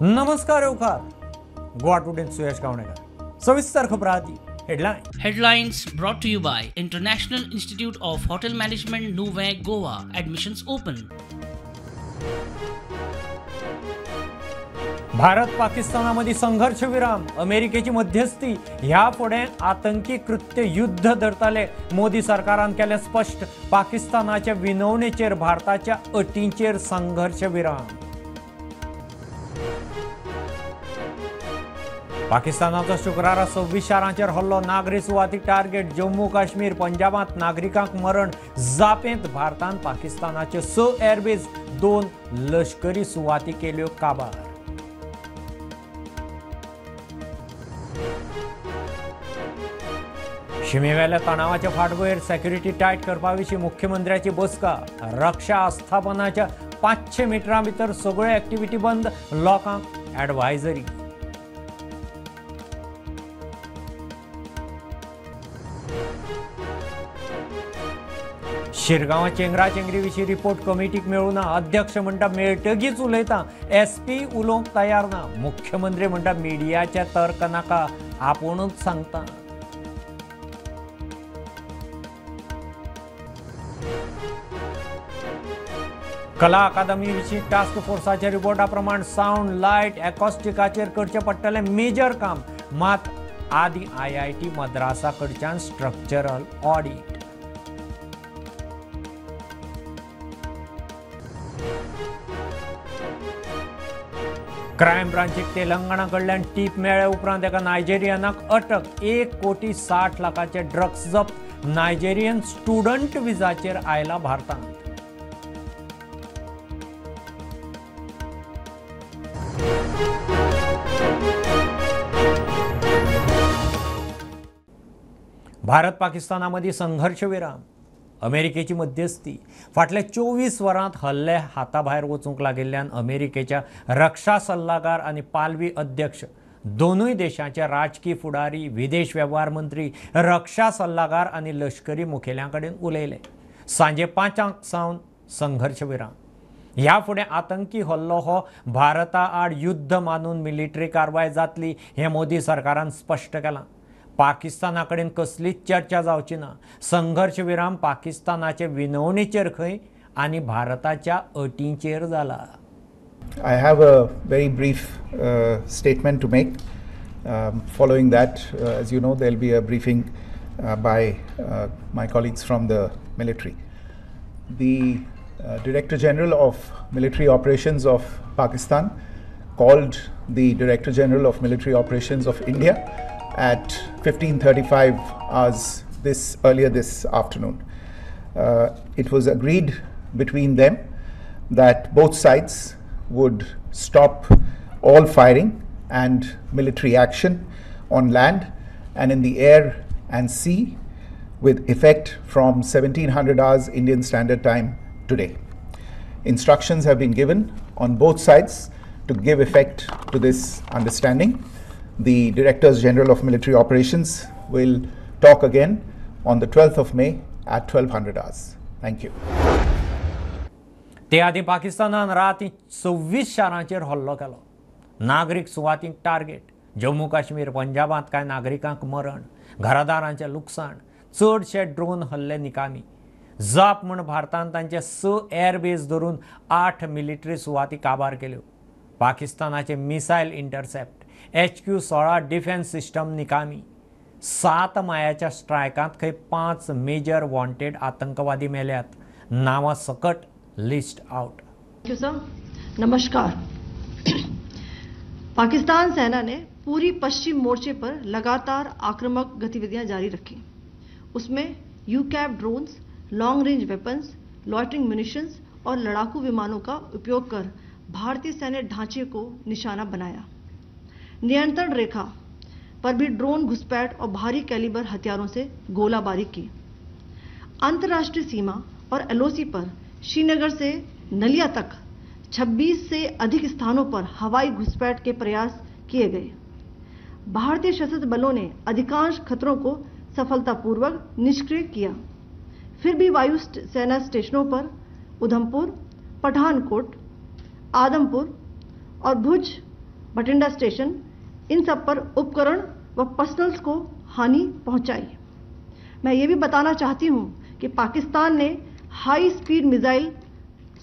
नमस्कार येवकार गोवा टुडेन सुयश गावणेकर. सविस्तर खबर आदी headline. Headlines brought to you by International Institute of Hotel Management, Nuvem, Goa. Admissions open. Bharat पाकिस्तानामध्ये संघर्ष विराम, अमेरिकेची मध्यस्थी, ह्या फुडें आतंकी कृत्य युद्ध धरताले मोदी सरकारान केलें स्पश्ट. पाकिस्तानाच्या विनवणेचेर भारताच्या अटींचेर संघर्ष विराम. पाकिस्तानाचो शुक्रारा 26 शारांचेर हल्लो, नागरी सुवाती टार्गेट. जम्मू काश्मीर पंजाबांत नागरिकांक मरण. जापेंत भारतान पाकिस्तानाच्यो 6 एअरबेस, 2 लष्करी सुवाती केल्यो काबार. शिमेवेल्या तणावाच्या फाटभुंयेर सेक्युरिटी टायट करपा विशीं मुख्यमंत्र्याची बसका. रक्षा आस्थापनाच्या 500 मिटरां भितर सगळ्यो एक्टिविटी बंद, लोकांक ॲडवायझरी. शिरगांव चेंगरा चेंगरी विशीं रिपोर्ट कमिटीक मेळूं ना. अध्यक्ष म्हणटा मेळटगीच उलयता, एसपी उलोवंक तयार ना. मुख्यमंत्री म्हणटा मिडियाचे तर्क नाका, आपूणच सांगता. कला अकादमी विशीं टास्क फोर्साच्या रिपोर्टा प्रमाण सावंड लायट एकॉस्टिकाचेर करचें पडटलें मेजर काम. मात आदी IIT Madrasa कडच्यान स्ट्रक्चरल ऑडिट. क्रायम ब्रांचीक तेलंगणा कडल्यान टीप मेळ्ळे उपरांत एका नायजेरियनाक अटक. 1,60,00,000 ड्रग्स जप्त. नायजेरियन स्टुडंट विजाचेर आयला भारतांत. भारत पाकिस्तानामदीं संघर्ष विराम, अमेरिकेची मध्यस्थी. फाटल्या 24 वरांत हल्ले हाताभायर वचूंक लागिल्ल्यान अमेरिकेच्या रक्षा सल्लागार आनी पालवी अध्यक्ष दोनूय देशांचे राजकी फुडारी, विदेश वेव्हार मंत्री, रक्षा सल्लागार आनी लष्करी मुखेल्यां कडेन उलयले. सांजे 5 सावन संघर्ष विराम. ह्या फुडें आतंकी हल्लो हो भारता आड युद्ध मानून मिलिटरी कारवाय जातली हें मोदी सरकारान स्पश्ट केलां. पाकिस्ताना कडेन कसलीच चर्चा जावची ना. संघर्ष विराम पाकिस्तानाचे विनवणेचेर खंय आनी भारताच्या अटींचेर जाला. I have a very brief statement to make. Following that, as you know, there will be a briefing by my colleagues from the military. The Director General of Military Operations of Pakistan called the Director General of Military Operations of India at 15:35 hours earlier this afternoon. It was agreed between them that both sides would stop all firing and military action on land and in the air and sea with effect from 1700 hours Indian Standard Time today. Instructions have been given on both sides to give effect to this understanding. The Directors General of Military Operations will talk again on the 12th of May at 1200 hours. Thank you. ते आदीं पाकिस्तानान रातीं 26 शारांचेर हल्लो केलो. नागरीक सुवातींक target. Jammu Kashmir पंजाबांत कांय नागरिकांक मरण, घरादारांचें लुकसाण. चडशे ड्रोन हल्ले निकामी. जाप म्हूण भारतान तांचे 6 एअरबेस धरून 8 मिलिटरी सुवाती काबार केल्यो. पाकिस्तानाचे missile intercept, HQ-16 defence system निकामी. 7 मायाच्या स्ट्रायकांत खंय 5 मेजर वॉन्टेड आतंकवादी मेल्यात. नांवां सकट list out. Thank you sir. नमस्कार. पाकिस्तान सेना ने पूरी पश्चिम मोर्चे पर लगातार आक्रामक गतिविधियां जारी रखी. उसमें UCAV drones, long range weapons, loitering munitions और लड़ाकू विमानों का उपयोग कर भारतीय सैन्य ढांचे को निशाना बनाया. नियंत्रण रेखा पर भी ड्रोन घुसपैठ और भारी कैलिबर हथियारों से गोलाबारी की. अंतर्राष्ट्रीय सीमा और LOC पर श्रीनगर से नलिया तक 26 से अधिक स्थानों पर हवाई घुसपैठ के प्रयास किए गए. भारतीय सशस्त्र बलों ने अधिकांश खतरों को सफलतापूर्वक निष्क्रिय किया. फिर भी वायु सेना स्टेशनों पर उधमपुर, पठानकोट, आदमपुर और भुज बठिंडा स्टेशन, इन सब पर उपकरण व पर्सनल्स को हानि पहुंचाई। मैं ये भी बताना चाहती हूं कि पाकिस्तान ने हाई स्पीड मिसाइल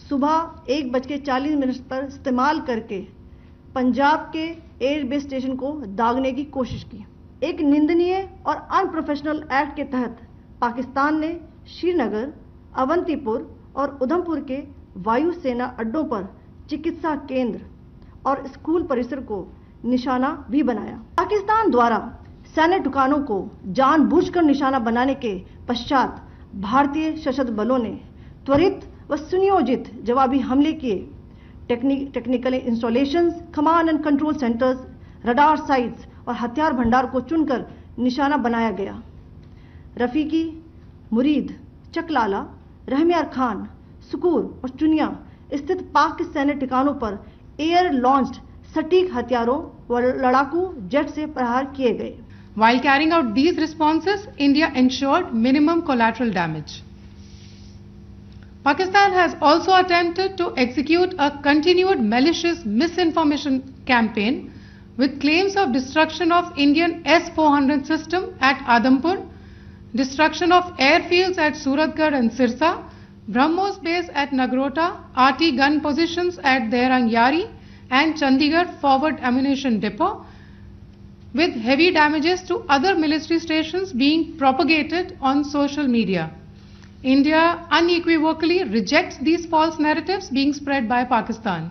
सुबह 1:40 पर इस्तेमाल करके पंजाब के एयरबेस स्टेशन को दागने की कोशिश की। एक निंदनीय और अनप्रोफेशनल एक्ट के तहत पाकिस्तान ने श्रीनगर, अवंतीपुर और उधमपुर के वायुसेना अड्डों पर चिकित्सा केंद्र और स्कूल परिसर को निशाना भी बनाया। पाकिस्तान द्वारा सैन्य ठिकानों को जानबूझकर निशाना बनाने के पश्चात भारतीय सशस्त्र बलों ने त्वरित व सुनियोजित जवाबी हमले किए। Technical installations, command and control centres, radar sites और हथियार भंडार को चुनकर निशाना बनाया गया। रफ़ीकी, मुरीद, चकलाला, रहमियार खान, सुकूर और चुनिया स्थित पाक सैन्य ठिकानों पर एयर लॉन्च्ड सटीक हथियारों व लड़ाकू जेट से प्रहार किए गए। While carrying out these responses, India ensured minimum collateral damage. Pakistan has also attempted to execute a continued malicious misinformation campaign with claims of destruction of Indian S-400 system at Adampur, destruction of airfields at Suratgarh and Sirsa, BrahMos base at Nagrota, RT gun positions at Dehrang Yari and Chandigarh forward ammunition depot, with heavy damages to other military stations being propagated on social media. India unequivocally rejects these false narratives being spread by Pakistan.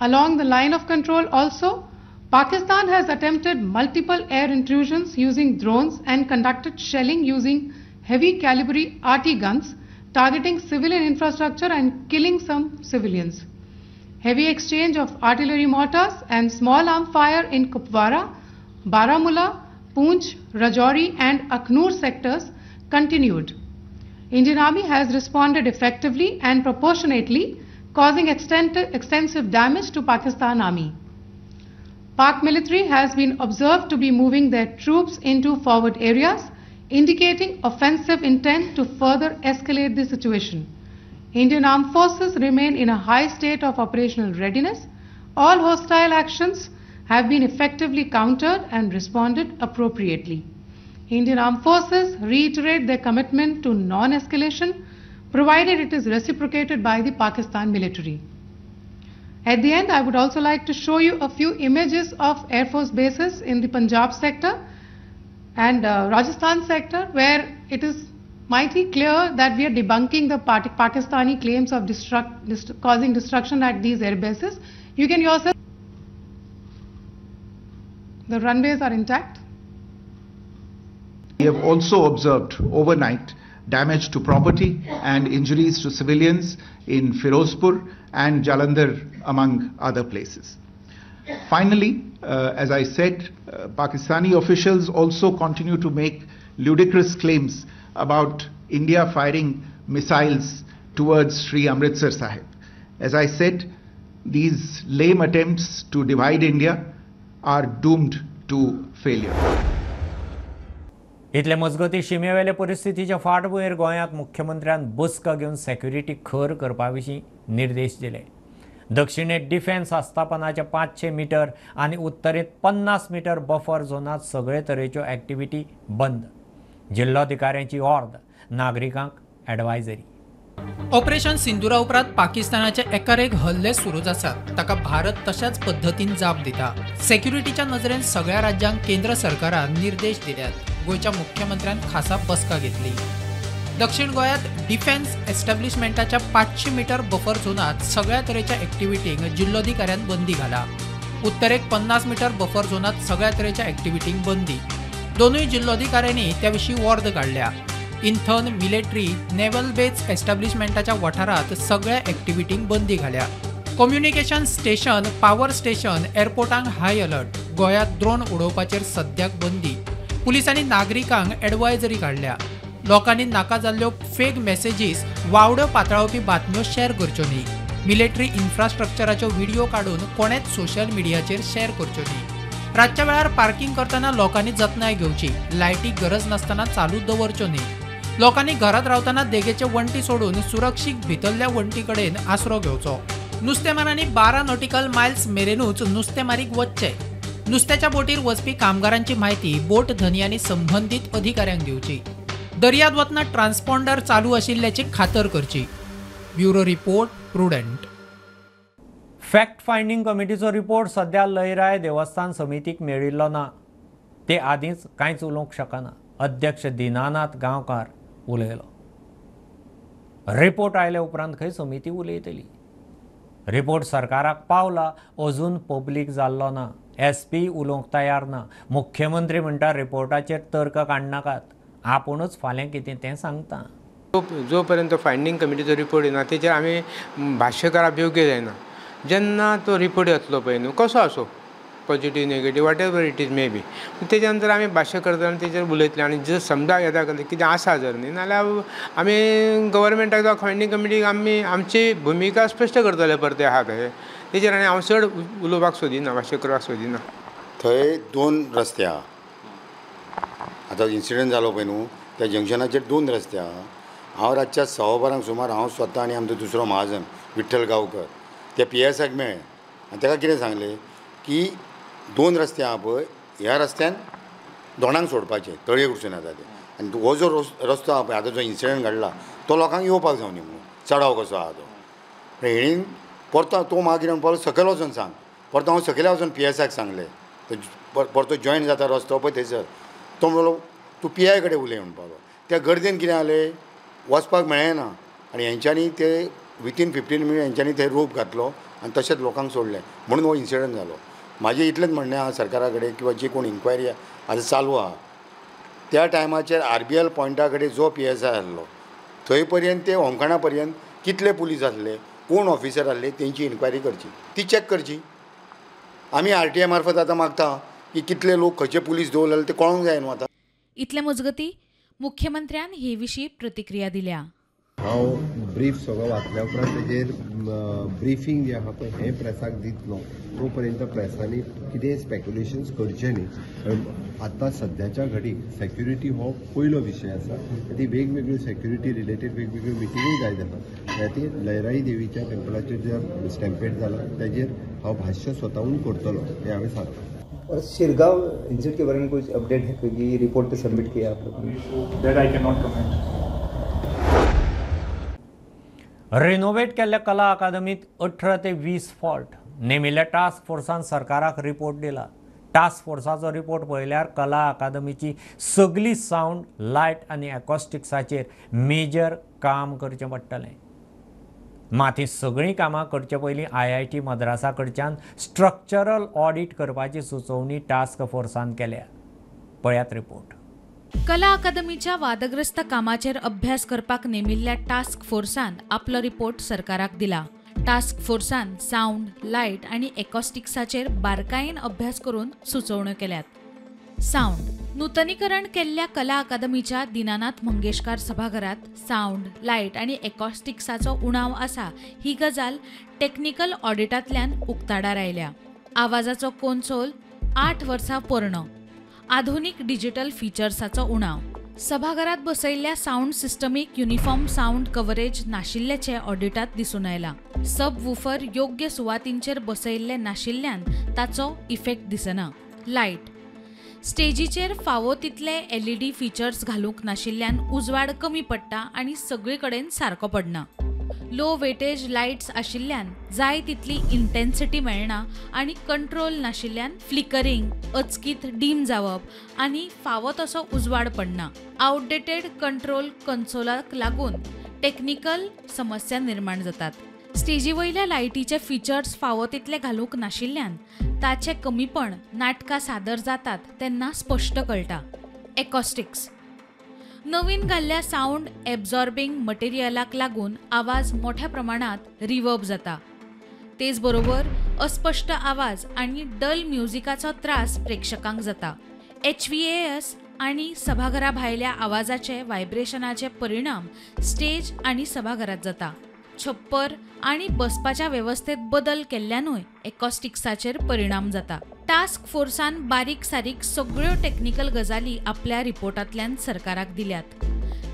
Along the line of control also, Pakistan has attempted multiple air intrusions using drones and conducted shelling using heavy caliber RT guns, targeting civilian infrastructure and killing some civilians. Heavy exchange of artillery mortars and small arm fire in Kupwara, Baramulla, Poonch, Rajouri and Akhnur sectors continued. Indian Army has responded effectively and proportionately, causing extensive damage to Pakistan Army. Pak military has been observed to be moving their troops into forward areas, indicating offensive intent to further escalate the situation. Indian armed forces remain in a high state of operational readiness. All hostile actions have been effectively countered and responded appropriately. Indian armed forces reiterate their commitment to non-escalation, provided it is reciprocated by the Pakistan military. At the end, I would also like to show you a few images of Air Force bases in the Punjab sector and Rajasthan sector, where it is mighty clear that we are debunking the Pakistani claims of causing destruction at these air bases. You can yourself, the runways are intact. We have also observed overnight damage to property and injuries to civilians in Firozpur and Jalandhar, among other places. Finally, as I said, Pakistani officials also continue to make ludicrous claims about India firing missiles towards Sri Amritsar Sahib. As I said, these lame attempts to divide India are doomed to failure. इतले मजगती शिमेवेले परिस्थितीच्या फाटभुंयेर गोंयांत मुख्यमंत्र्यान बसका घेवन security खर करपा विशीं निर्देश दिले. दक्षिणेत डिफेन्स आस्थापनाचे 500 मीटर आनी उत्तरेंत 50 मीटर बफर झोनांत सगळे तरेच्यो एक्टिविटी बंद. जिल्लोधिकाऱ्यांची ऑर्द, नागरिकांक ॲडवायझरी. ऑपरेशन सिंदुरा उपरांत पाकिस्तानाचे एकार एक हल्ले सुरूच आसात. ताका भारत तशाच पद्दतीन जाप दिता. सेक्युरिटीच्या नजरेन सगळ्या राज्यांक केंद्र सरकारान निर्देश दिल्यात. गोंयच्या मुख्यमंत्र्यान खासा बसका घेतली. दक्षिण गोंयांत डिफेन्स एस्टॅब्लिशमेंटाच्या 500 मीटर बफर झोनांत सगळ्या तरेच्या एक्टिविटींक जिल्लोधिकाऱ्यान बंदी घाला. उत्तरेक 50 मीटर बफर झोनांत सगळ्या तरेच्या एक्टिविटींक बंदी. दोनूय जिल्लोधिकाऱ्यांनी त्या विशीं ऑर्द काडल्या. इंथन, मिलिटरी, नेव्हल बेस एस्टॅब्लिशमेंटाच्या वाठारांत सगळ्या एक्टिविटींक बंदी घाल्या. कम्युनिकेशन स्टेशन, पावर स्टेशन, एअरपोर्टांक हाय अलर्ट. गोंयांत ड्रोन उडोवपाचेर सद्याक बंदी. पुलिसांनी नागरिकांक ॲडवायझरी काडल्या. लोकांनी नाका जाल्ल्यो फेक मॅसेजीस, वावड्यो पातळावपी बातम्यो शेअर करच्यो न्ही. मिलिटरी इन्फ्रास्ट्रक्चराच्यो व्हिडिओ काडून कोणेच सोशल मिडियाचेर शेअर करच्यो न्ही. रातच्या वेळार पार्किंग करतना लोकांनी जतनाय घेवची. लायटी गरज नासतना चालू दवरच्यो न्ही. लोकांनी घरांत रावतना देगेचे वण्टी सोडून सुरक्षीत भितरल्या वण्टी कडेन आसरो घेवचो. नुस्तेमारांनी 12 नॉटिकल मायल्स मेरेनूच नुस्तेमारीक वचचें. नुस्त्याच्या बोटीर वचपी कामगारांची म्हायती बोट धनयांनी संबंदीत अधिकाऱ्यांक दिवची. दर्यांत वतना ट्रान्सपॉन्डर चालू आशिल्ल्याची खातर करची. Bureau report, Prudent. Fact finding कमिटीचो रिपोर्ट सध्या लयराय देवस्थान समितीक मेळिल्लो ना. ते आदींच कांयच उलोवंक शकना. अध्यक्ष दीनानाथ गांवकार उलयलो. रिपोर्ट आयले उपरांत खंय समिती उलयतली. रिपोर्ट सरकाराक पावला, अजून पब्लीक जाल्लो ना. एस पी उलोवंक तयार ना. मुख्यमंत्री म्हणटा रिपोर्टाचेर तर्क काडनाकात, आपुणूच फाल्यां कितें तें सांगता. जो पर्यंत फायंडींग कमिटीचो रिपोर्ट येना तेचेर आमी भाश्य करप योग्य जायना. जेन्ना तो रिपोर्ट येतलो पळय न्हू, कसो आसूं, positive negative whatever it is may be, तेच्या नंतर आमी भाश्य करतले आनी तेचेर उलयतले. आनी जर समजा येता कितें आसा जर न्ही नाल्यार आमी गव्हर्मेंटाक जावं फायंडींग कमिटीक आमी आमची भुमिका स्पश्ट करतले परते आहा तशें. तेचेर आनी हांव चड उलोवपाक सोदिना, भाश्य करपाक सोदिना. थंय 2 रस्ते आहा. आतां इन्सिडंट जालो पळय न्हू त्या जंक्शनाचेर 2 रस्ते आहा. हांव रातच्या 1:15 वरांक सुमार हांव स्वता आनी आमचो दुसरो महाजन विठ्ठल गांवकर त्या पी एसाक मेळ्ळे आनी ताका कितें सांगलें की 2 रस्ते आहा पळय, ह्या रस्त्यान दोणांक सोडपाचें, तळये कडसून येता ते, आनी हो जो रस्तो आहा पळय आतां जो इन्सिडंट घडला तो लोकांक येवपाक जावनी म्हणून चडाव कसो आहा तो. हेणीन परतो तो म्हाका कितें म्हणपाक सकयल वचून सांग, परतो हांव सकयल वचून पी एसाक सांगलें, परतो जॉयन जाता रस्तो पळय थंयसर. तो म्हणलो तूं पी I कडेन उलय म्हणपाक. त्या गर्देन कितें जालें, वचपाक मेळ्ळें ना आनी हेंच्यांनी ते विथीन 15 मिनट हेंच्यांनी ते रोप घातलो आनी तशेंच लोकांक सोडलें, म्हणून हो इन्सिडंट जालो. म्हाजें इतलेंच म्हणणें आहा सरकारा कडेन किंवा जी कोण इन्क्वायरी आतां चालू आहा त्या टायमाचेर आर बी एल पॉयंटा कडेन जो पी एस I आसलो थंय पर्यंत ते होमखणा पर्यंत कितले पुलीस आसले, कोण ऑफिसर आसले, तेंची इन्क्वायरी करची, ती चॅक करची. आमी आर टी I मार्फत आतां मागता की कितले लोक खंयचे पुलीस दवरले ते कळोंक जाय न्हू आतां. इतले मजगती मुख्यमंत्र्यान हे विशीं प्रतिक्रिया दिल्या. हांव ब्रीफ सगळो वाचल्या उपरांत तेजेर ब्रिफींग जें आहा पळय हें प्रेसाक दितलो. तो पर्यंत प्रेसांनी कितें स्पेक्युलेशन्स करचें न्ही. आतां सद्याच्या घडीक सेक्युरिटी हो पयलो विशय आसा. ती वेगवेगळ्यो सेक्युरिटी रिलेटेड वेगवेगळ्यो मिटिंगूय जायत आसा. त्या खातीर लयराई देवीच्या टेम्पलाचेर जे स्टॅम्पेड जाला तेजेर हांव भाश्य स्वताहून करतलो हें हांवें सांगलां. और शिरगांव इंसिडेंट के बारे में कुछ अपडेट है क्योंकि रिपोर्ट पे सबमिट किया आप लोगों ने? That I can not comment. Renovate केल्ल्या कला अकादमीत 18 ते 20 फॉल्ट नेमिल्ल्या टास्क फोर्सान सरकाराक रिपोर्ट दिला. टास्क फोर्साचो रिपोर्ट पळयल्यार कला अकादमीची सगली सावंड, लायट आनी एकॉस्टिक्साचेर मेजर काम करचें पडटलें. मात हीं सगळीं कामां करचे पयलीं IIT मद्रासा कडच्यान स्ट्रक्चरल ऑडिट करपाची सुचोवणी टास्क फोर्सान केल्या. पळयात रिपोर्ट. कला अकादमीच्या वादग्रस्त कामाचेर अभ्यास करपाक नेमिल्ल्या टास्क फोर्सान आपलो रिपोर्ट सरकाराक दिला. टास्क फोर्सान सावंड, लायट आनी एकॉस्टिक्साचेर बारकायेन अभ्यास करून सुचोवण्यो केल्यात. सावंड नूतनीकरण केल्ल्या कला अकादमीच्या दीनानाथ मंगेशकार सभाघरात सावंड, लायट आनी एकॉस्टिक्साचो उणाव आसा ही गजाल टेक्निकल ऑडिटांतल्यान उक्ताडार आयल्या. आवाजाचो कोन्सोल 8 वर्सां पोरणो, आधुनिक डिजिटल फीचर्साचो उणाव, सभाघरात बसयल्ल्या सावंड सिस्टमीक युनिफॉर्म सावंड कव्हरेज नाशिल्ल्याचें ऑडिटांत दिसून आयलां. सब वूफर योग्य सुवातींचेर बसयल्ले नाशिल्ल्यान ताचो इफेक्ट दिसना. लायट स्टेजीचेर फावो तितले LED features घालूंक नाशिल्ल्यान उजवाड कमी पडटा आनी सगळे कडेन सारको पडना. लो वेटेज लायट्स आशिल्ल्यान जाय तितली इंटेन्सिटी मेळना आनी कंट्रोल नाशिल्ल्यान फ्लिकरींग, अचकीत डीम जावप आनी फावो तसो उजवाड पडना. आउटडेटेड कंट्रोल कन्सोलाक लागून टेक्निकल समस्या निर्माण जातात. स्टेजी वयल्या लायटीचे फीचर्स फावो तितले घालूंक नाशिल्ल्यान ताचें कमीपण नाटकां सादर जातात तेन्ना स्पश्ट कळटा. एकॉस्टिक्स नवीन घाल्ल्या सावंड एब्झॉर्बिंग मटेरियलाक लागून आवाज मोठ्या प्रमाणात रिवर्ब जाता. तेच बरोबर अस्पश्ट आवाज आनी डल म्युझिकाचो त्रास प्रेक्षकांक जाता. HVAS आनी सभाघरा भायल्या आवाजाचे व्हायब्रेशनाचे परिणाम स्टेज आनी सभाघरात जाता. छप्पर आनी बसपाच्या वेवस्थेत बदल केल्ल्यानूय एकॉस्टिक्साचेर परिणाम जाता. टास्क फोर्सान बारीक सारीक सगळ्यो टेक्निकल गजाली आपल्या रिपोर्टांतल्यान सरकाराक दिल्यात.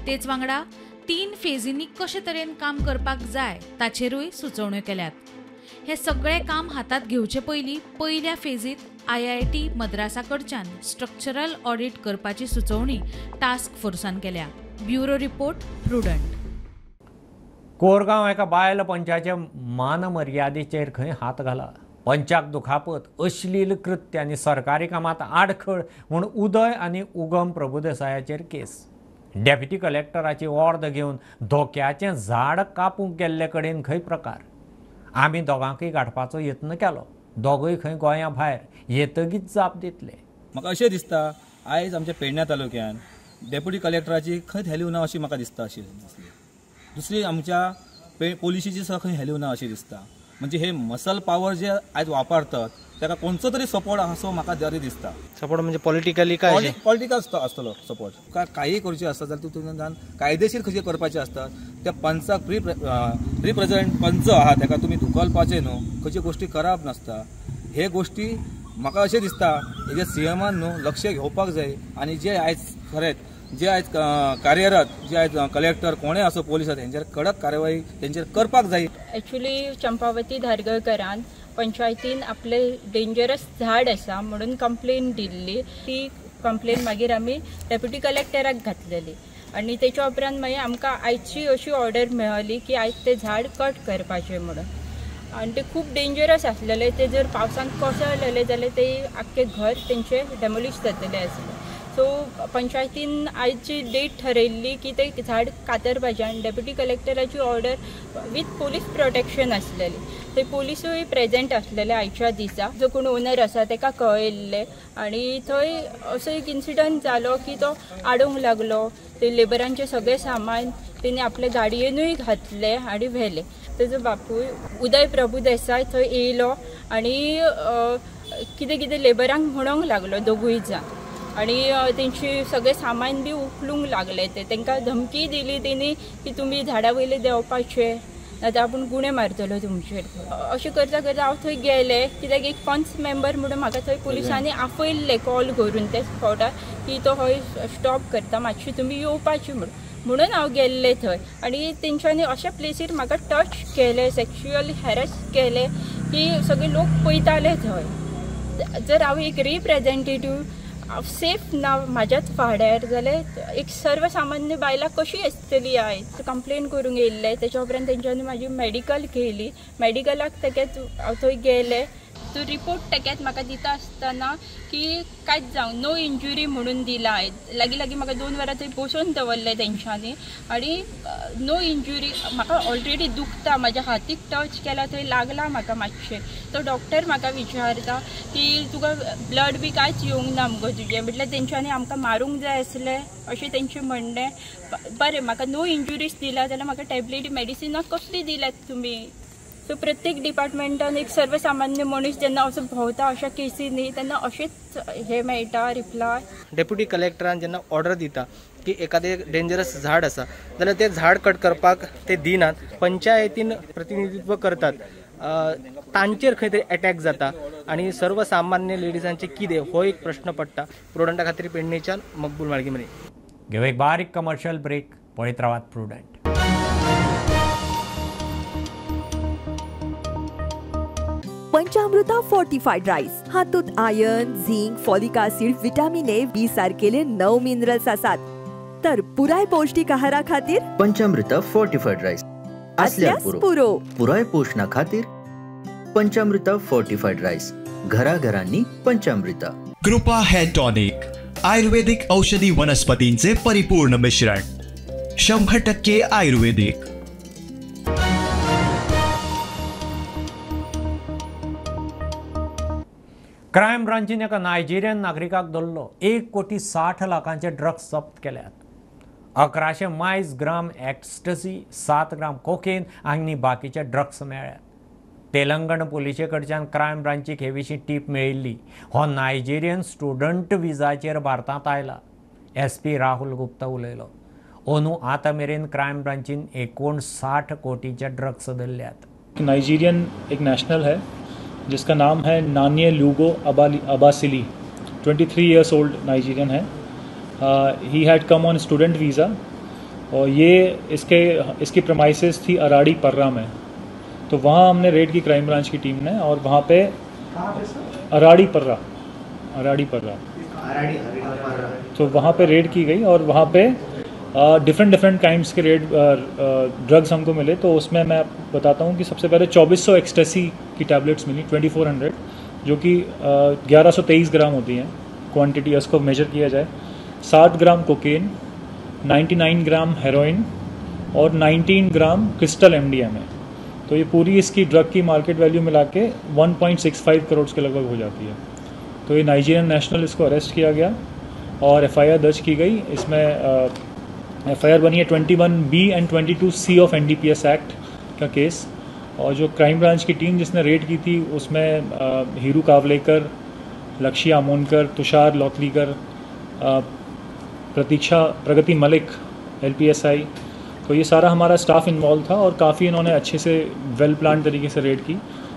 तेच वांगडा 3 फेजींनी कशे तरेन काम करपाक जाय ताचेरूय सुचोवण्यो केल्यात. हे सगळें काम हातांत घेवचे पयलीं पयल्या फेजीत IIT मद्रासा कडच्यान स्ट्रक्चरल ऑडिट करपाची सुचोवणी टास्क फोर्सान केल्या. Bureau report, Prudent. Korgaon एका बायल पंचाचे मानमर्यादेचेर खंय हात घाला. पंचाक दुखापत, अश्लील कृत्य आनी सरकारी कामांत आडखळ म्हूण उदय आनी उगम प्रभुदेसायाचेर केस. डेप्युटी कलेक्टराची ऑर्द घेवन धोक्याचें झाड कापूंक गेल्ले कडेन खंय प्रकार. आमी दोगांकय गाठपाचो यत्न केलो. दोगूय खंय गोंया भायर येतगीच जाप दितले. म्हाका अशें दिसता आयज आमच्या पेडण्या तालुक्यान डेप्युटी कलेक्टराची खंय व्हॅल्यू ना अशी म्हाका दिसता. अशी दिसली दुसरी आमच्या पोलिशीची सुद्दां खंय व्हॅल्यू ना अशी दिसता. म्हणजे हे मसल पावर जे आयज वापरतात ताका कोणचो तरी सपोर्ट आसो म्हाका तरी दिसता. सपोर्ट म्हणजे पॉलिटिकली काय? पॉलिटिकल आसतलो सपोर्ट. काही करचे आसता जाल्यार तुवें कायदेशीर खंयचे करपाचे आसता त्या पंचाक रिप्रेझेंट पंच आहा ताका तुमी धुकलपाचें न्हू, खंयच्यो गोश्टी करप नासता. हे गोश्टी म्हाका अशें दिसता हेजे सीएमान न्हू लक्ष घेवपाक जाय. आनी जे आयज खरेंच जे आयज कार्यरत जे आयज कलेक्टर कोणें आसो पोलीस आसा हेंचेर कडक कारवाई तेंचेर करपाक जाय. एक्चुली चंपावती धारगळकरान पंचायतीन आपले डेंजरस झाड आसा म्हणून कंप्लेन दिल्ली. ती कंप्लेन मागीर आमी डेप्युटी कलेक्टराक घातलेली आनी तेच्या उपरांत मागीर आमकां आयची अशी ऑर्डर मेळ्ळी की आयज तें झाड कट करपाचें म्हणून. आनी ते खूब डेंजरस आसलेले, ते जर पावसान कोसळलेले जाल्यार ते आख्खें घर तेंचें डेमोलिश जातलें आसलें. सो पंचायतीन आयची डेट ठरयल्ली की ते झाड कातरपाचें आनी डेप्युटी कलेक्टराची ऑर्डर वीथ पोलीस प्रोटेक्शन आसलेली. ते पोलिसूय प्रेजेंट आसलेले आयच्या दिसा. जो कोण ओनर आसा ताका कळयल्लें आनी थंय असो एक इन्सिडंट जालो की तो आडोवंक लागलो. ते लेबरांचें सगळें सामान तेणी आपले गाडयेनूय घातलें आनी व्हेलें. तेजो बापूय उदय प्रभुदेसाय थंय येयलो आनी कितें कितें लेबरांक म्हणूंक लागलो दोगूय जाण आनी तेंची सगळें सामान बी उखलूंक लागले. ते तांकां धमकी दिली तेणी की तुमी झाडा वयले देंवपाचे नाजाल्यार आपूण गुणे मारतलो तुमचेर. अशें करता करता हांव थंय गेलें कित्याक एक पंच मेंबर म्हणून म्हाका थंय पुलिसांनी आपयल्लें कॉल करून त्या स्पॉटार की तो हय स्टॉप करता मातशी तुमी येवपाची म्हणून हांव गेल्लें थंय. आनी तेंच्यांनी अशा प्लेसीर म्हाका टच केलें, सेक्शुअल हॅरस केलें की सगळे लोक पळयताले थंय. जर हांव एक रिप्रेझेंटेटीव सेफ ना म्हाज्याच वाड्यार जाल्यार एक सर्वसामान्य बायलां कशी आसतली आयज. कंप्लेन करूंक येयल्लें. तेच्या उपरांत तेंच्यांनी म्हाजी मेडिकल केली. मेडिकलाक तेकेच हांव थंय गेलें. तो रिपोर्ट तेकेच म्हाका दिता आसतना की कांयच जावं नो इंजुरी म्हणून दिला आयज. लागीं लागीं म्हाका 2 वरां थंय बसोवन दवरलें तेंच्यांनी आनी नो इंजुरी. म्हाका ऑलरेडी दुखता, म्हाज्या हातीक टच केला थंय लागला म्हाका मातशें. तो डॉक्टर म्हाका विचारता की तुका ब्लड बी कांयच येवंक ना मुगो तुजें. म्हटल्यार तेंच्यांनी आमकां मारूंक जाय आसलें अशें तेंचें म्हणणें. बरें म्हाका नो इंजुरीज दिला जाल्यार म्हाका टॅबलेट मेडिसिनां कसली दिल्यात तुमी. सो प्रत्येक डिपार्टमेंटान एक सर्वसामान्य मनीस जेन्ना असो भोंवता अशा केसींनी तेन्ना अशेंच हे मेळटा रिप्लाय. डेप्युटी कलेक्टरान जेन्ना ऑर्डर दिता की एखादें डेंजरस झाड आसा जाल्यार तें झाड कट करपाक ते दिनात. पंचायतीन प्रतिनिधित्व करतात तांचेर खंय तरी अटॅक जाता आनी सर्वसामान्य लेडीजांचे कितें हो एक प्रश्न पडटा. प्रुडंटा खातीर पेडणेच्यान मकबूल माळगीमनी. घेऊ एक बारीक कमर्शियल ब्रेक. पळयत रावात प्रुडंट. पंचामृता फोर्टिफाईड राईस हातूंत iron, zinc, folic acid, vitamin A, B सारकेले 9 मिनरल्स आसात. तर पुराय पौष्टिक आहारा खातीर पंचामृता फोर्टिफाईड राईस असल्यास पुरो. पुराय पोषणा खातीर पंचामृता फोर्टिफाईड राईस घराघरांनी पंचामृता. कृपा हेअर टॉनिक आयुर्वेदिक औषधी वनस्पतींचे परिपूर्ण मिश्रण, 100% आयुर्वेदिक. क्रायम ब्रांचीन एका नायजेरियन नागरिकाक धरलो. 1,60,00,000 ड्रग्स जप्त केल्यात. 1100 मायज ग्राम एक्स्टसी, 7 ग्राम कोकेन आनी बाकीचे ड्रग्स मेळ्ळ्यात. तेलंगण पुलिशे कडच्यान क्रायम ब्रांचीक हे विशीं टीप मेळिल्ली. हो नायजेरियन स्टुडंट विजाचेर भारतांत आयला. SP Rahul Gupta उलयलो. अंदू आतां मेरेन क्रायम ब्रांचीन 59 कोटीचे ड्रग्स धरल्यात. नाइजीरियन एक नॅशनल है जिसका नाम है Nanye Lugo Abasili, 23 years old Nigerian है. He had come on student visa और ये इसकी प्रमाइसिस थी अराड़ी पर्रा में. तो वहाँ हमने रेड की क्राइम ब्रांच की टीम ने, और वहाँ पे अराड़ी पर्रा, तो वहाँ पे रेड की गई और वहाँ pay different kinds K red drugs हमको मिले। तो उसमें मैं बताता हूँ कि सबसे पहले 2400 एक्सटेसी की टैबलेट्स मिली, 2400, जो कि 1123 ग्राम होती हैं क्वांटिटी, उसको मेजर किया जाए। 7 ग्राम कोकेन, 99 ग्राम हेरोइन और 19 ग्राम क्रिस्टल MDMA। तो ये पूरी इसकी ड्रग की मार्केट वैल्यू मिला के 1.65 करोड़ के लगभग हो जाती है। तो ये नाइजीरियन नेशनल, इसको अरेस्ट किया गया और FIR दर्ज की गई। इसमें FIR बनी है 21B and 22C of NDPS act का केस। और जो क्राइम ब्रांच की टीम जिसने रेड की थी उसमें हीरू कावलेकर, लक्ष्य आमोनकर, तुषार लौतलीकर, प्रतीक्षा प्रगति मलिक LPSI, तो ये सारा हमारा स्टाफ इन्वॉल्व था और काफ़ी इन्होंने अच्छे से वेल प्लान तरीके से रेड की।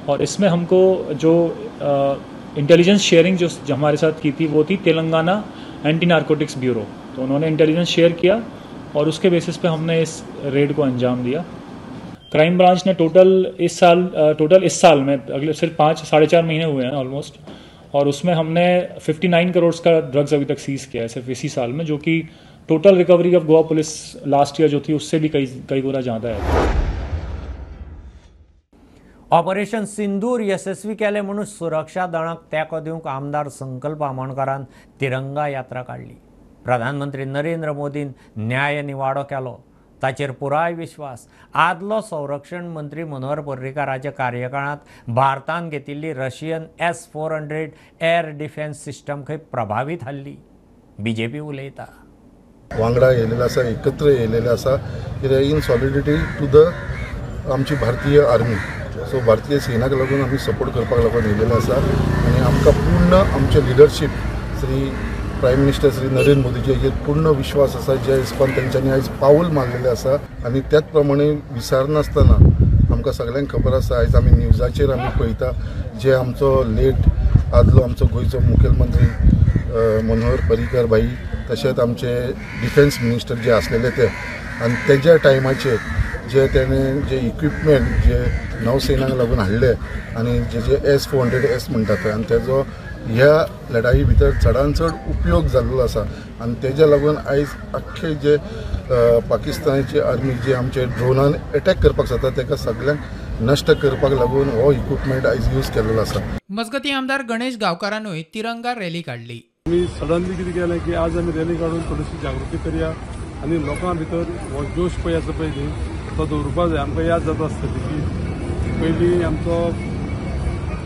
और इसमें हमको जो इंटेलिजेंस शेयरिंग जो हमारे साथ की थी वो थी तेलंगाना एंटी नारकोटिक्स ब्यूरो, तो उन्होंने इंटेलिजेंस शेयर किया और उसके बेसिस पे हमने इस रेड को अंजाम दिया। क्राइम ब्रांच ने टोटल इस साल में अगले सिर्फ 5-4.5 महीने हुए हैं ऑलमोस्ट, और उसमें हमने 59 करोड़ का ड्रग्स अभी तक सीज़ किया है सिर्फ इसी साल में, जो कि total recovery of Goa police last year जो थी उससे भी कई गुना ज़्यादा है। ऑपरेशन सिंदूर यशस्वी केलें म्हणून सुरक्षा दळांक तेंको दिवंक आमदार संकल्प आमोणकारान तिरंगा यात्रा काडली। प्रधानमंत्री नरेंद्र मोदीन न्याय निवाडो केलो, ताचेर पुराय विश्वास। आदलो संरक्षण मंत्री मनोहर पर्रीकाराच्या कार्यकाळांत भारतान घेतिल्ली Russian S-400 air defence system खंय प्रभावी थारली। बीजेपी उलयता। वांगडा येयलेले आसा, एकत्र येयलेले आसा, कित्याक इन सॉलिडिटी टू the आमची भारतीय आर्मी, सो भारतीय सेनाक लागून आमी सपोर्ट करपाक लागून येयलेले आसा। आनी आमकां पूर्ण आमचे leadership Shri prime minister Shri Narendra मोदीचे हेजेर पूर्ण विश्वास आसा, जे हिसपान तेंच्यांनी आयज पावल मारलेलें आसा। आनी त्याच प्रमाणे विसरनासतना आमकां सगळ्यांक खबर आसा, आयज आमी न्यूजाचेर आमी पळयता जे आमचो लेट आदलो आमचो गोंयचो मुखेलमंत्री मनोहर पर्रीकर भाई, तशेंच आमचे डिफेन्स मिनिस्टर जे आसलेले ते, आनी तेज्या टायमाचेर जे तेणें जे इक्विपमेंट जे नौसेनाक लागून हाडले आनी जे जे S-400S म्हणटा पळय, आनी तेजो ह्या लढाई भितर चडान चड उपयोग जाल्लो आसा। आनी तेज्या लागून आयज आख्खे जे पाकिस्तानाची आर्मी जे आमचे ड्रोनान एटॅक करपाक जाता तेका सगळ्यांक नश्ट करपाक लागून हो इक्विपमेंट आयज यूज केल्लो आसा। मजगती आमदार गणेश गांवकारानूय तिरंगा रॅली काडली। आमी सडनली कितें केलें की आज आमी रॅली काडून थोडीशी जागृती करया आनी लोकां भितर हो जोश पळय आसा पळय न्ही तो दवरुपा जाय। आमकां याद जाता आसतली की पयलीं आमचो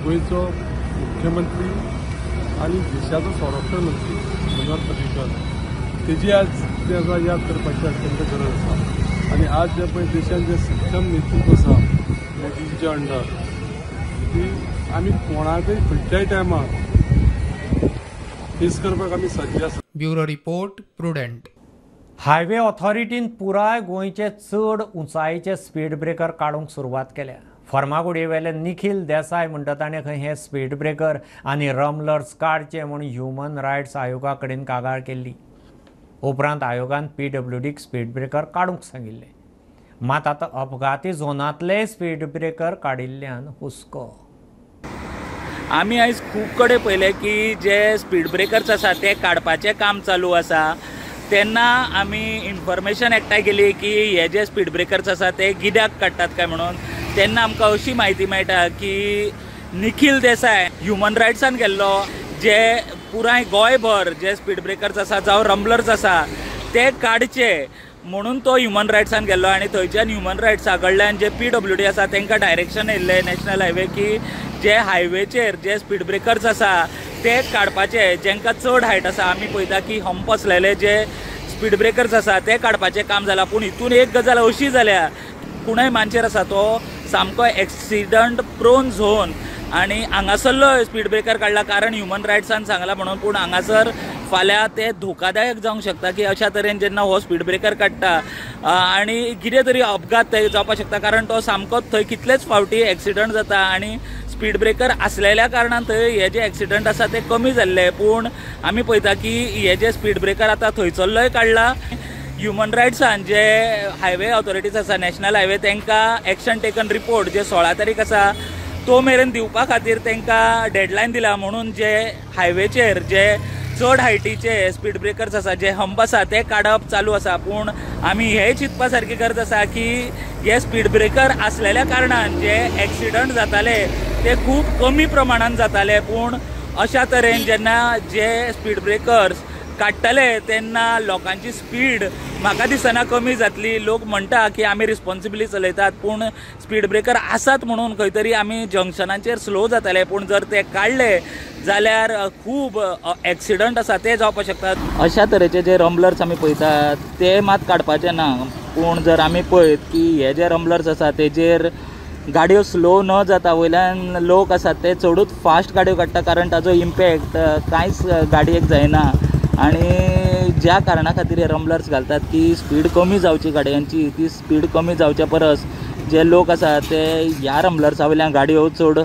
गोंयचो मुख्यमंत्री आनी देशाचो संरक्षण मंत्री मनोहर पर्रीकर तेजी आज कितें आसा याद करपाची अत्यंत गरज आसा। आनी आज जे पळय देशान जे सक्षम नेतृत्व आसा मोदीजीच्या अंडर ती आमी कोणाकय खंयच्याय टायमार फेस करपाक आमी सज्ज आसा। Bureau report, Prudent. Highway ऑथॉरिटीन पुराय गोंयचे चड उंचायेचे स्पीड ब्रेकर काडूंक सुरवात केल्या। फर्मागुडयेवेले निखिल देसाय म्हणटा ताणें खंय हे स्पीड ब्रेकर आनी रमलर्स काडचे म्हूण ह्युमन रायट्स आयोगा कडेन कागाळ केल्ली। उपरांत आयोगान PWDक स्पीड ब्रेकर काडूंक सांगिल्लें, मात आतां अपघाती झोनांतले स्पीड ब्रेकर काडिल्ल्यान हुस्को। आमी आयज खूब कडेन पळयलें की जे स्पीड ब्रेकर्स आसा ते काडपाचें काम चालू आसा, तेन्ना आमी इन्फॉर्मेशन एकठांय केली की हे जे स्पीड ब्रेकर्स आसा ते कित्याक काडटात काय म्हणून। तेन्ना आमकां अशी म्हायती मेळटा की निखिल देसाय ह्युमन रायट्सान गेल्लो, जे पुराय गोंयभर जे स्पीड ब्रेकर्स आसा जावं रम्बलर्स आसा ते काडचे म्हणून तो ह्युमन रायट्सान गेल्लो आनी थंयच्यान ह्युमन रायट्सा कडल्यान जे PWD आसा तांकां डायरेक्शन येयल्लें नॅशनल हायवे की जे हायवेचेर जे स्पीड ब्रेकर्स आसा ते काडपाचे, जेंकां चड हायट आसा। आमी पळयता की हंप आसलेले जे स्पीड ब्रेकर्स आसा ते काडपाचें काम जालां, पूण हितून एक गजाल अशी जाल्या कुणय मानचेर आसा तो सामको एक्सिडंट प्रोन झोन आनी हांगासरलो स्पीड ब्रेकर काडला कारण ह्युमन रायट्सान सांगला म्हणून, पूण हांगासर फाल्यां ते धोकादायक जावंक शकता की अशा तरेन जेन्ना हो स्पीड ब्रेकर काडटा आनी कितें तरी अपघात थंय जावपाक शकता, कारण तो सामकोच थंय कितलेच फावटी एक्सिडंट जाता आनी स्पीड ब्रेकर आसलेल्या कारणान थंय हे जे एक्सिडंट आसा ते कमी जाल्ले। पूण आमी पळयता की हे जे स्पीड ब्रेकर आतां थंयसरलोय काडला, ह्युमन रायट्सान जे हायवे ऑथॉरिटीज आसा, नॅशनल हायवे, तांकां एक्शन टेकन रिपोर्ट जे 16 तारीख आसा तो मेरेन दिवपा खातीर तांकां डेडलायन दिला. म्हणून जे हायवेचेर जे चड हायटीचे स्पीड ब्रेकर्स आसा, जे हंप आसा ते काडप चालू आसा. पूण आमी हे चिंतपा सारकी गरज आसा की हे स्पीड ब्रेकर आसलेल्या कारणान जे एक्सिडंट जाताले ते खूब कमी प्रमाणान जाताले. पूण अशा तरेन जेन्ना जे स्पीड ब्रेकर्स काडटले तेन्ना लोकांची स्पीड म्हाका दिसना कमी जातली. लोक म्हणटा की आमी रिस्पॉन्सिबली चलयतात, पूण स्पीड ब्रेकर आसात म्हणून खंय तरी आमी जंक्शनाचेर स्लो जाताले. पूण जर ते काडले जाल्यार खूब एक्सिडंट आसा ते जावपाक शकतात. अशा तरेचे जे रंबलर्स आमी पळयतात ते मात काडपाचे ना. पूण जर आमी पळयत की हे जे रंबलर्स आसा तेजेर गाडयो स्लो न जाता, वयल्यान लोक आसात ते चडूच फास्ट गाडयो काडटा, कारण ताजो इम्पॅक्ट कांयच गाडयेक जायना. आनी ज्या कारणा खातीर हे रंबलर्स घालतात की स्पीड कमी जावची गाडयांची, ती स्पीड कमी जावच्या परस जे लोक आसा ते ह्या रंबलर्सा वयल्यान गाडयो चड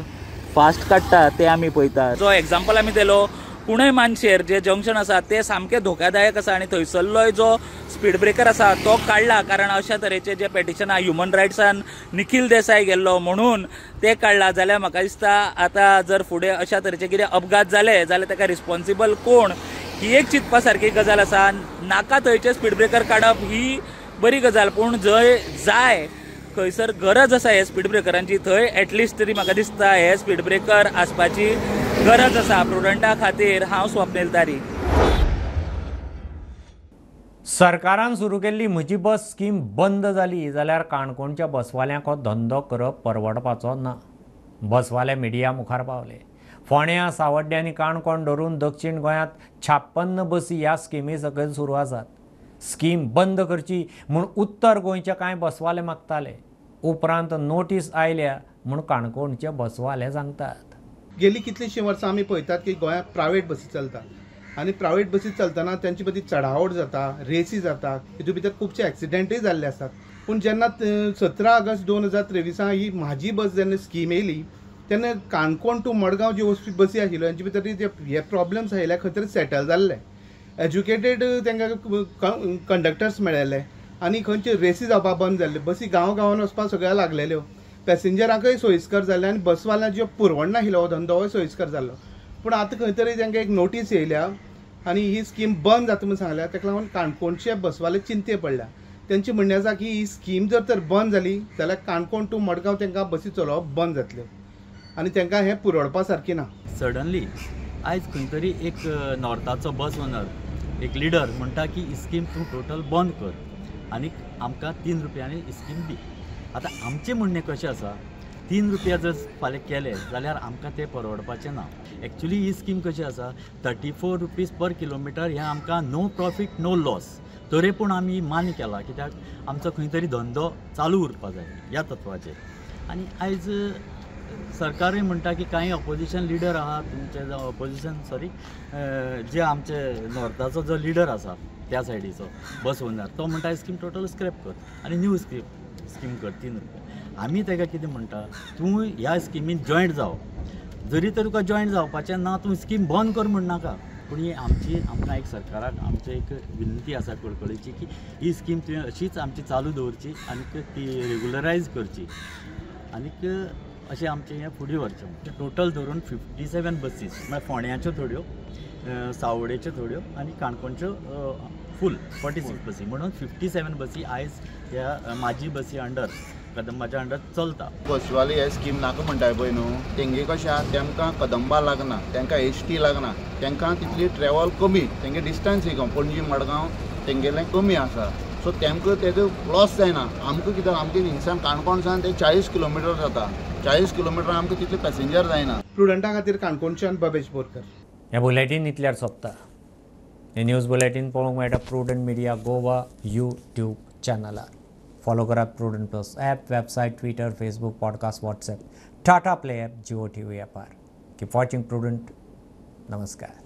फास्ट काडटा ते आमी पळयतात. जो एग्जाम्पल आमी दिलो कुणय मानशेर जे जंक्शन आसा ते सामकें धोक्यादायक आसा आनी थंयसरलोय जो स्पीड ब्रेकर आसा तो काडला, कारण अशा तरेचे जे पेटिशन आहा ह्युमन रायट्सान निखील देसाय गेल्लो म्हणून ते काडला. जाल्यार म्हाका दिसता आतां जर फुडें अशा तरेचे कितें अपघात जाले जाल्यार ताका रिस्पॉन्सिबल कोण ही एक चिंतपा सारकी गजाल आसा. नाका थंयचे स्पीड ब्रेकर काडप ही बरी गजाल, पूण जंय जाय खंयसर गरज आसा हे स्पीड ब्रेकरांची थंय एटलिस्ट तरी म्हाका दिसता हे स्पीड ब्रेकर आसपाची गरज आसा. प्रुडंटा खातीर हांव स्वप्नील तारी. सरकारान सुरू केल्ली म्हजी बस स्कीम बंद जाली जाल्यार काणकोणच्या बसवाल्यांक हो धंदो करप परवडपाचो ना. बसवाले मिडिया मुखार पावले. फोंड्या, सावड्डे आनी काणकोण धरून दक्षिण गोंयांत 56 बसी ह्या स्किमी सकयल सुरू आसात. स्कीम बंद करची म्हूण उत्तर गोंयचे कांय बसवाले मागताले. उपरांत नोटीस आयल्या म्हूण काणकोणचे बसवाले सांगतात. गेली कितलीशीं वर्सां आमी पळयतात की गोंयांत प्रायवेट बसी चलता आनी प्रायवेट बसी चलतना तांचे मदीं चढाओढ जाता, रेसी जाता, हितून भितर खुबशे एक्सिडेंटूय जाल्ले आसात. पूण जेन्ना 17 ऑगस्ट 2023 ही म्हाजी बस जेन्ना स्कीम येयली तेन्ना काणकोण टू मडगांव ज्यो वचपी बसी आशिल्ल्यो हेंचे भितर जे हे प्रॉब्लम्स आयिल्ले खंय तरी सेटल जाल्ले. एज्युकेटेड तांकां कंडक्टर्स मेळ्ळेले आनी खंयचे रेसी जावपाक बंद जाल्ले. बसी गांव गांवान वचपाक सगळ्या लागलेल्यो, पॅसेंजरांकय सोयीस्कर जाल्ले आनी बसवाल्यांक ज्यो पुरवण नाशिल्लो हो धंदो होय सोयीस्कर जाल्लो. पूण आतां खंय तरी तांकां एक नोटीस येयल्या आनी ही स्कीम बंद जाता म्हूण सांगल्या. ताका लागून काणकोणचे बसवाले चिंते पडल्या. तेंचें म्हणणें आसा की ही स्कीम जर तर बंद जाली जाल्यार काणकोण टू मडगांव तांकां बसी चलोवप बंद जातल्यो आनी तांकां हें पुरवडपा सारकें ना. सडनली आयज खंय तरी एक नॉर्थाचो बस ओनर एक लिडर म्हणटा की स्कीम तूं टोटल बंद कर आनी आमकां 3 रुपयांनी स्कीम दी. आतां आमचें म्हणणें कशें आसा, 3 रुपया जर फाल्यां केले जाल्यार आमकां तें परवडपाचें ना. एक्चुली ही स्कीम कशी आसा, 34 रुपीज पर किलोमिटर हें आमकां नो प्रॉफीट नो लॉस, तरी पूण आमी मान्य केला कित्याक आमचो खंय तरी धंदो चालू उरपा जाय ह्या तत्वाचेर. आनी आयज सरकारूय म्हणटा की कांय ऑपोजिशन लिडर आहा तुमचे जावं ऑपोजिशन सॉरी जे आमचे नॉर्थाचो जो लिडर आसा त्या सायडीचो बस ओनर तो म्हणटा स्कीम टोटल स्क्रॅप कर आनी न्यू स्कीम कर 3 रुपया. आमी ताका कितें म्हणटा, तूं ह्या स्किमीन जॉयंट जाव, जरी तर तुका जॉयंट जावपाचें ना तूं स्कीम बंद कर म्हणनाका. पूण ही आमची आमकां एक सरकाराक आमची एक विनंती आसा कळकळीची की ही स्कीम तुवें अशीच आमची चालू दवरची आनी ती रेगुलरायज करची आनीक अशें आमचें हें फुडें व्हरचें. टोटल धरून 57 बसीस म्हळ्यार फोंड्याच्यो थोड्यो, सावड्याच्यो थोड्यो आनी काणकोणच्यो फूल 46 बसी, म्हणून 57 बसी आयज ह्या म्हाजी बसी अंडर कदंबाच्या अंडर चलता. बसवाले हे स्कीम नाका म्हणटाय पळय न्हू, तेंगे कशें आहा, तेमकां कदंबा लागना, तेंकां एस टी लागना, तेंकां तितली ट्रॅवल कमी, तेंगे डिस्टन्स एक पणजी मडगांव तेंगेलें कमी आसा, सो तेमकां तेजो लॉस जायना. आमकां कितें, आमचें हिंगसान काणकोणसान ते 40 किलोमिटर जाता, 40 किलोमिटर आमकां तितले पॅसेंजर जायना. प्रुडंटा खातीर काणकोणच्यान बबेश बोरकर. हें बुलेटीन इतल्यार सोंपता. हें न्यूज बुलेटीन पळोवंक मेळटा प्रुडंट मिडिया गोवा यूट्यूब चॅनलार. फॉलो करात Prudent plus app, website, Twitter, Facebook, podcast, WhatsApp, Tata play app, Jio TV ॲपार. Keep watching prudent. नमस्कार.